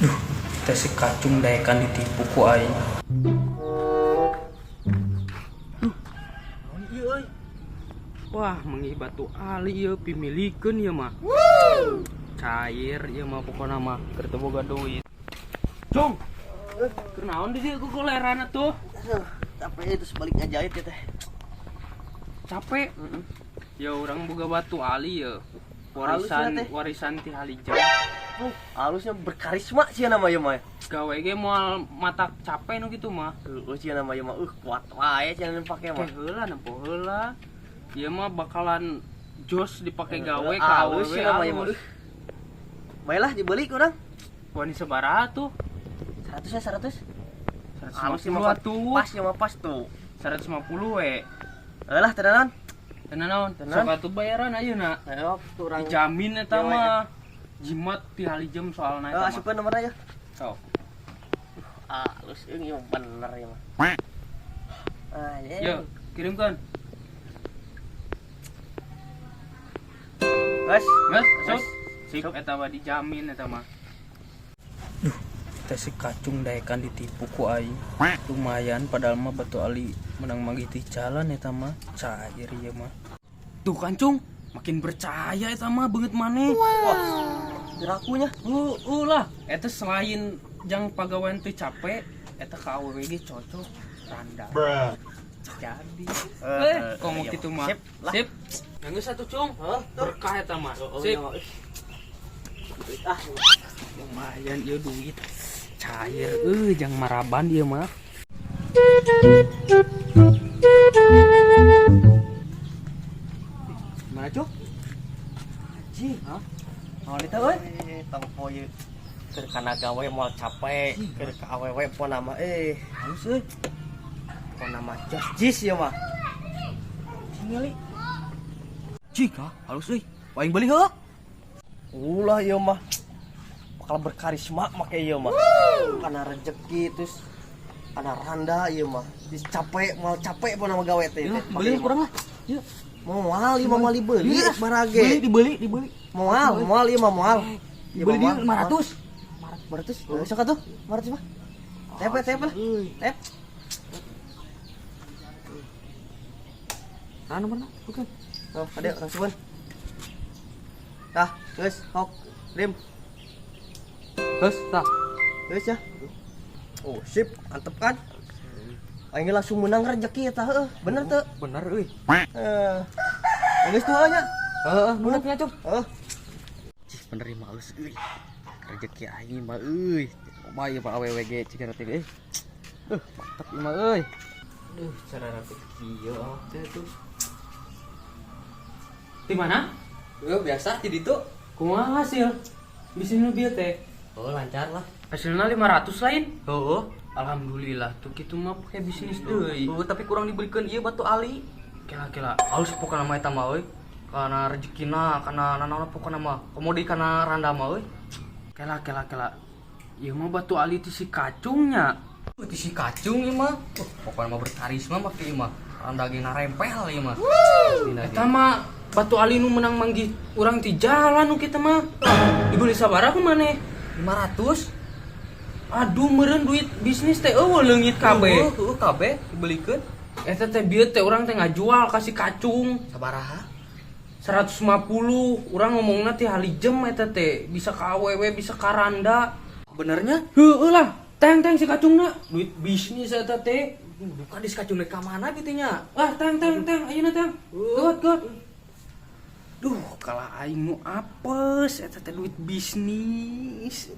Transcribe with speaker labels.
Speaker 1: Duh, teh si kacung daekan ditipu ku aing. Duh, naon ieu euy? Wah, manggih batu ali ieu, pimilikeun ieu mah. Cair ieu mah pokona mah, keur teu boga duit. Cung. Keur naon di dieu gogoleran atuh?
Speaker 2: Aduh, capek itu sebalik ngajahit ya teh.
Speaker 1: Capek. Ya urang boga batu ali ya. Warisan
Speaker 2: Halus ya, teh.
Speaker 1: Warisan ti Halijam.
Speaker 2: Oh, halusnya berkarisma sih nama ieu mah.
Speaker 1: Gawe ge moal matak capek nu kitu mah.
Speaker 2: Heueuh sih nama ieu mah kuat wae cenah nu pake mah.
Speaker 1: Teh heula nempo heula. Ieu mah bakalan jos dipake gawe ka
Speaker 2: Halus
Speaker 1: awewe
Speaker 2: sih nama ieu mah.
Speaker 1: halus.
Speaker 2: Baiklah dibeli kurang.
Speaker 1: Wani sabaraha tuh?
Speaker 2: 100 ya 100. Halus
Speaker 1: 150
Speaker 2: mah
Speaker 1: atuh.
Speaker 2: pas ya mah pas tuh.
Speaker 1: 150 we.
Speaker 2: Lah tenanan.
Speaker 1: Tenan naon?
Speaker 2: Tenan.
Speaker 1: Sok atuh bayaran ayeuna.
Speaker 2: Ayo tuh urang.
Speaker 1: Dijamin eta
Speaker 2: Iya,
Speaker 1: mah. Jimat ti Halijam soalna
Speaker 2: Eh,
Speaker 1: eta mah.
Speaker 2: asupkeun nomorna ya.
Speaker 1: Sok.
Speaker 2: Halus euy ieu bener ieu mah. Ah, ye.
Speaker 1: Yo, kirimkan.
Speaker 2: Guys,
Speaker 1: Geus, asup.
Speaker 2: Geus.
Speaker 1: Sip, eta mah dijamin eta mah. Duh, teh si kacung daekan ditipu ku aing. Lumayan padahal mah batu ali menang manggih ti jalan eta mah. Cair ieu mah. Tuh kancung, makin percaya eta mah beungeut maneh.
Speaker 2: Wah, dirakunya.
Speaker 1: Heueuh lah, eta selain jang pagawean teu capek, eta ka awewe ge cocok randa. Jadi. Komo
Speaker 2: iya,
Speaker 1: kitu mah.
Speaker 2: Sip lah.
Speaker 1: Sip. Yang satu cung.
Speaker 2: Heuh, tuh.
Speaker 1: Berkah eta mah.
Speaker 2: Oh,
Speaker 1: Sip.
Speaker 2: iya, mah. Duit ah.
Speaker 1: Lumayan ieu duit. Cair euy jang maraban ieu mah.
Speaker 2: Mana cuk? Anjing, hah? Naon eta euy? Tempo ieu. Keur kana gawe moal capek, keur ka awewe pona mah halus euy. Pona mah jos jis ieu mah.
Speaker 3: Tingali. Jika halus euy. Aing beli heuh.
Speaker 2: Ulah ieu mah. Bakal berkarisma make ieu mah. Kana rezeki terus kana randa ieu mah. Terus capek moal capek pona mah gawe teh.
Speaker 3: Ya, beli kurang lah. Ya.
Speaker 2: Moal ieu mah moal dibeli
Speaker 3: Iya.
Speaker 2: barage.
Speaker 3: Beli dibeli dibeli.
Speaker 2: Moal, moal ieu mah moal. Ieu
Speaker 3: Dibeli
Speaker 2: mah
Speaker 3: di
Speaker 2: moal.
Speaker 3: 500.
Speaker 2: 500. Sok atuh, 500 mah. Tep tep lah. Tep.
Speaker 3: Nah, nomorna, bukan.
Speaker 2: Oh, ada langsung. Tah, geus, hok, rim.
Speaker 3: Terus, tah.
Speaker 2: Geus ya. Oh, sip, antep kan? Aing langsung menang rezeki eta heueuh, bener teu?
Speaker 3: Bener euy.
Speaker 2: Eh. Geus tuh nya.
Speaker 3: Heeh, bener nya, Cuk.
Speaker 2: Heeh.
Speaker 3: Cih, bener ieu mah halus euy. Rezeki aing mah euy. Coba ieu mah awewe ge cigana teh euy. Mantep ieu mah euy.
Speaker 1: Duh, cara rapet kieu awak teh tuh. Di mana?
Speaker 3: Euy, biasa di ditu.
Speaker 1: Kumaha hasil? Bisnis nu bieu teh.
Speaker 3: Oh, lancar lah.
Speaker 1: Hasilnya 500 lain.
Speaker 3: Heeh.
Speaker 1: Alhamdulillah tuh kitu mah pakai bisnis deui.
Speaker 3: Heeh, tapi kurang dibelikan ieu batu ali.
Speaker 1: Kela-kela.
Speaker 3: Halus pokona mah eta mah euy. Kana rezekina, kana nanaon pokona mah. Komo deui kana randa mah euy.
Speaker 1: Kela kela kela. Ieu mah batu ali ti si kacungnya.
Speaker 3: Ti si kacung ieu mah. Pokona mah berkarisma mah ieu mah. Randa ge narempel ieu mah.
Speaker 1: Eta mah batu ali nu menang manggih urang ti jalan nu kitu mah. Dibeli sabaraha ku maneh?
Speaker 3: 500.
Speaker 1: Aduh meureun duit bisnis teh eueuh leungit kabeh.
Speaker 3: Heueuh kabeh dibelikeun.
Speaker 1: Eta teh bieu teh urang teh ngajual ka si kacung.
Speaker 3: Sabaraha?
Speaker 1: 150 urang ngomongna ti Halijem eta teh bisa ka awewe bisa ka randa.
Speaker 3: Benernya?
Speaker 1: Heueuh lah, teng-teng si kacungna duit bisnis eta teh.
Speaker 3: Duh, duka di si kacung ka mana kitu nya?
Speaker 1: Ah, teng teng teng ayeuna teng. Geut geut. Duh, kalah aing nu apes eta teh duit bisnis.